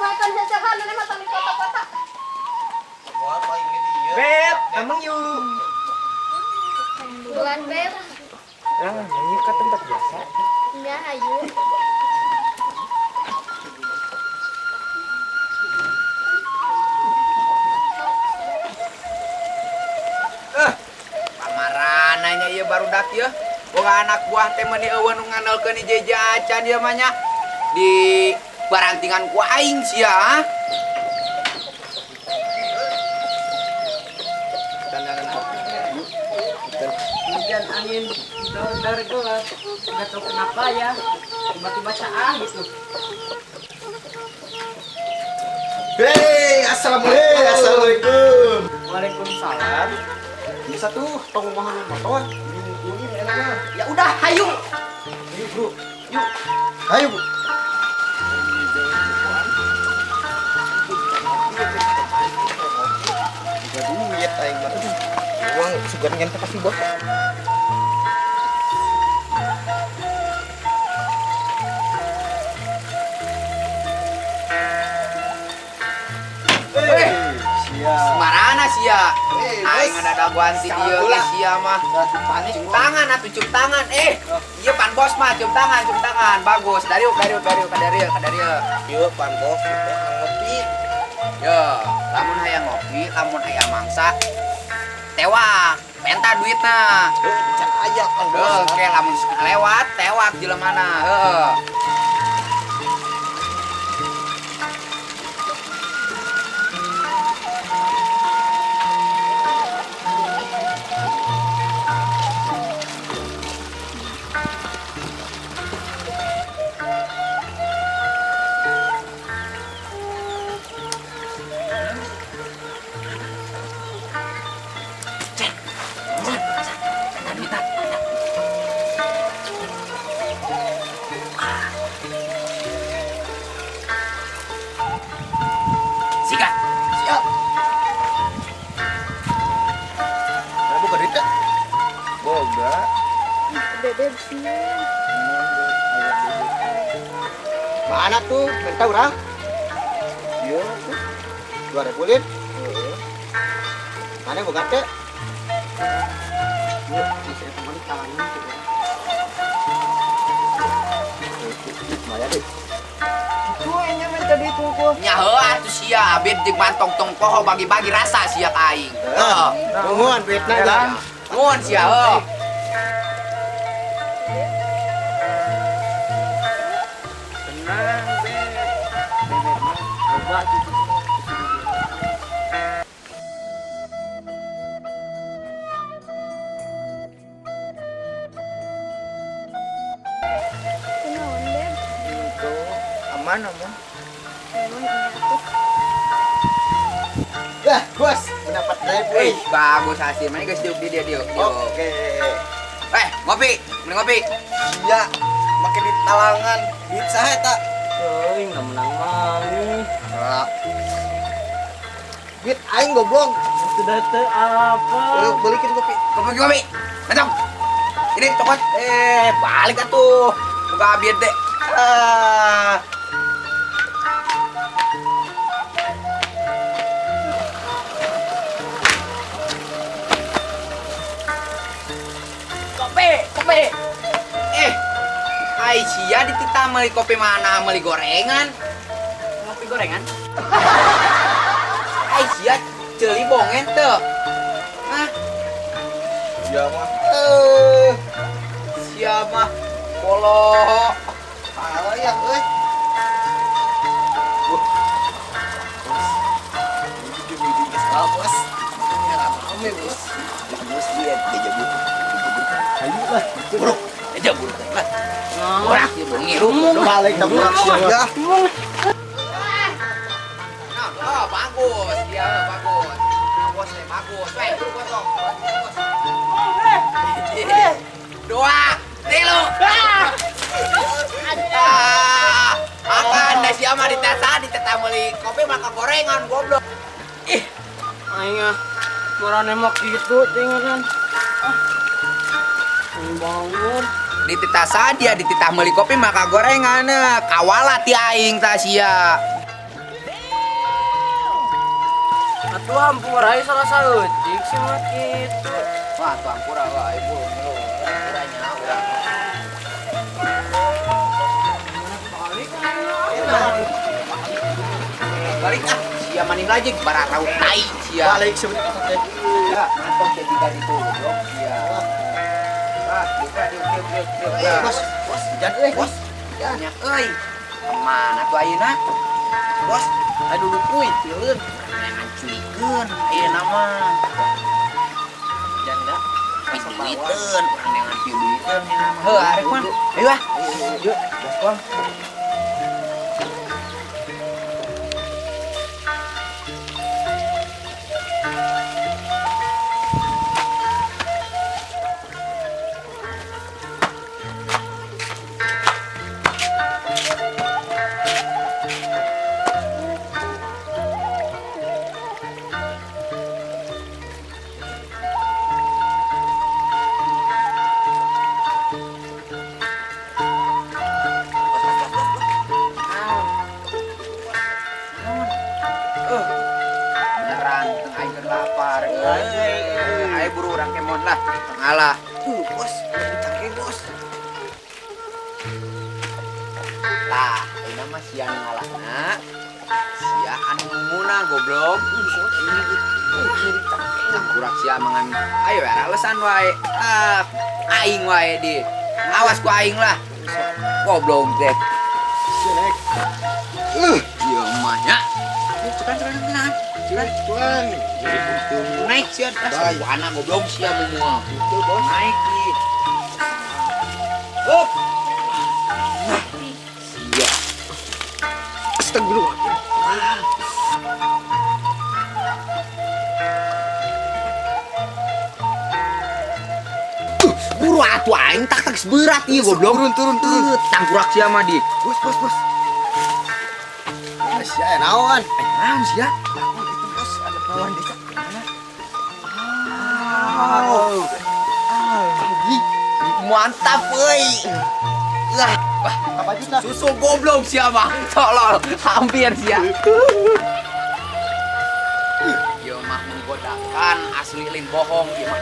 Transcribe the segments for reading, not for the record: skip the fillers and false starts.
Makan saja kan ini mah tali kotak-kotak. Beb, emang yuk. Bulan, Beb. Ah, ini ke tempat biasa. Ya, ayo. Eh, pamarananya ieu barudak ieu. Boga anak buah teh meuni euweuh nu ngandalkeun jeje acan ieu mah nya. Di barantingan ku aing sia. Ah. Hujan angin dar gelap. Nggak tahu kenapa ya. Tiba-tiba caah gitu. Hei, assalamualaikum. Hey, assalamualaikum. Waalaikumsalam. Bisa tuh, tong mahal motor. Ini enak mah. Ya udah, hayu. Ayo, Bro. Yuk. Ayo, Bu. Juga duit aing mah. Aduh, uang sugan ngente pasti bos. Eh, Siap. marana sia. Eh, Aing bos. ada dagoan ti dieu ge sia mah. Cium tangan atuh, cium tangan. Eh, ieu pan bos mah cium tangan, cium tangan. Bagus. Dariuk, dariuk, dariuk, ka darieu, ka darieu. Yuk, pan bos, kita ngopi. Yo, lamun hayang ngopi, lamun hayang mangsa, tewak, penta duitna. Can aya pan bos. Heuh, oke lamun lewat, tewak jelemana, heuh. Penta duitna. Sikat. Siap. Nah, buka duit teh? Boga. Bebek sih. Mana tuh? Minta urang. Iya tuh. 2.000 lin. Mana boga teh? Yuk, bisa teman tangan gitu. Lumayan deh. Itu aingnya minta duit unggul. Nya heuh atuh sia, abid jeung mantong tong poho bagi-bagi rasa sia ka aing. Heuh. Nuhun duitna lah. Nuhun sia heuh. Tenang, Beb. Bebek mah loba gitu. Kunaon, Beb? Itu aman aman. Emang iya tuh. Dah, bos, mendapat ribu. Wih, bagus hasil. Mana geus diuk di dia diuk. Diuk. Oke. Eh, ngopi. Mending ngopi. Iya, make duit talangan. Duit saha eta? Euy, nggak menang mah nih. Nah. Duit aing goblok. Sudah teu apa. Eh, balikin kopi. Kopi kopi. Macam. Ini cokot. Eh, balik atuh. Buka abid deh. Ah. Kopi, kopi. Eh, Aisyah dititah meuli kopi mana meuli gorengan. Ngopi gorengan? Aisyah ceuli bongen teu. Hah? Iya mah. Eh, siapa? Polo. Ah, ya euy. Wah. Bos. Ini juga geus bos. Ya rame, bos. Bos dia deja vu. Ayo lah. Buruk. Deja vu. Lah. Borak ieu ngirup. Balik ka budak sia. Ya. Nah, oh, bagus. Iya, bagus. Bos, bagus. Weh, buru potong. Bagus. 2, 3. maka gorengan goblok. Ih, aing ah. Marane mah kitu tinggalan. Ah. Aing bangun. Dititah sadia, dititah meuli kopi maka gorengan kawala ti aing tah sia. Atuh hampura salah saeutik sih mah kitu. Wah, tuh hampura wah ibu. Hampura nya urang. Balik ah, sia maning lagi bararau tai sia. Balik sebentar teh. Ya, mantap ya jika itu goblok sia. Ah, buka diuk diuk diuk diuk. Eh, bos, bos, jangan euy, bos. Ya, nya euy. Kemana tuh ayeuna? Bos, aduh duduk euy, pileun. Neangan culikeun ayeuna mah. Janda. Piduiteun, urang neangan piduiteun ayeuna mah. Heuh, arek mah. Ayo ah. Yuk, bos, bos. Beneran teu aing keur lapar euy. Ayo buru urang kemon lah. Ngalah. Bos, dicake bos. Tah, ayeuna mah sia nu ngalahna. Sia anu munguna goblok. Tangkurak sia mangan. Ayo era alasan wae. Ah, aing wae di. Awas ku aing lah. Goblok teh. Sia naik. Ieu mah nya. Cukan cukan cukan. Cukan. Tuan. Jadi untung. Naik sia ah, sawana goblok sia mumua. Itu bos. Naik di. Up. Nah, sia. Astagfirullahaladzim. Buru atuh aing tak tak berat ieu goblok. Turun, turun, turun. Tangkurak sia mah di. Bos, bos, bos. Sia naon? Eh, naon sia? Aku itu bos, ada perawan desa. Mana? Oh. Mantap euy. Lah, wah, Apa juta? susu goblok sia mah. Tolol, hampir sia. Ieu mah menggodakan asli lain bohong ieu mah.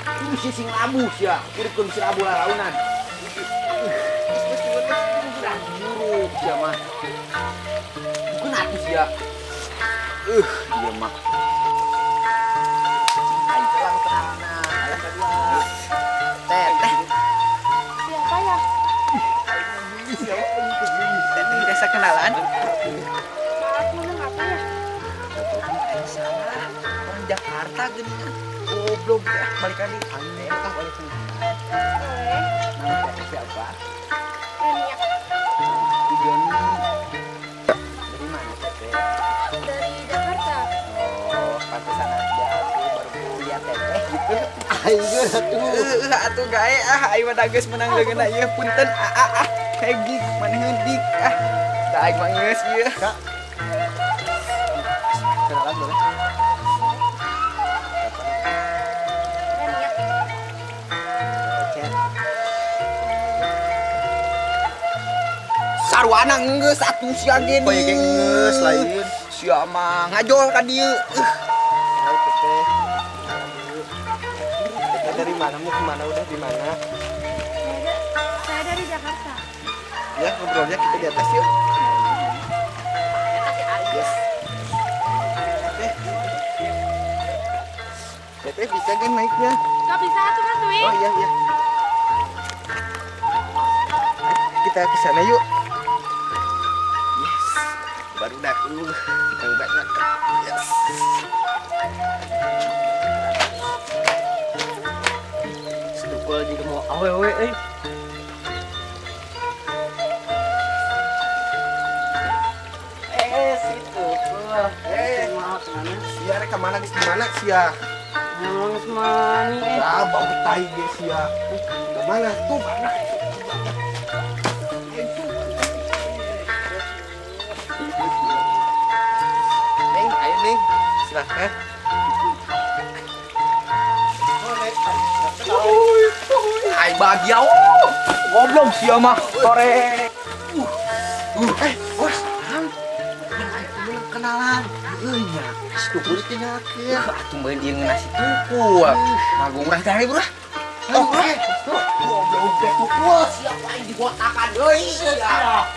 Ini si sing labu sia, kirikeun si labu lalaunan. Buru sia mah. Bukan atuh sia. Ieu mah. Aing telang tenangna. Teteh, Siapa ya? teteh desa kenalan. Maaf, ngomong apa ya? Aing salah. Orang Jakarta gini kan. Goblok ya, balik lagi. Aneh, ah balik lagi. Boleh. Nama teteh siapa? Renia. Joni. Dari mana teteh? Dari Jakarta. Oh, pantesan aja aku baru lihat teteh gitu. Aing atuh. Atuh gae ah aing mah geus menang leungeunna ieu punten ah ah ah. Hegik maneheun dik ah. Da aing mah geus ieu. Kak. Kenalan boleh? Renia. Chat. Sarwana geus atuh sia ge. Poe ge geus lain. Sia mah ngajol ka dieu. Hai teteh. Teteh dari mana mau kemana udah di mana? Saya dari Jakarta. Ya ngobrolnya kita di atas yuk. Yes. Teteh. Teteh bisa kan naiknya? Gak bisa tuh kan tuh. Oh iya iya. Kita ke sana yuk. Yes. Baru dah kita banyak. Yes. Setukul juga mau awewe euy. Eh, situ. Eh. Maaf, mana? Sia rek kemana geus di mana sia? Emang semani eh. Ah, bau tai ge sia. Ke mana tuh mana? Silahkan. Ai bahagia oh. Goblok sia mah. Sore. Eh, bos. Kan aing menang kenalan. Heuh nya, si tukul ditinggalkeun. Atuh meureun ieu ngeunah si tukul. Magung urang teh bro. Oh, oke. Goblok teh tukul sia aing dibotakan deui sia.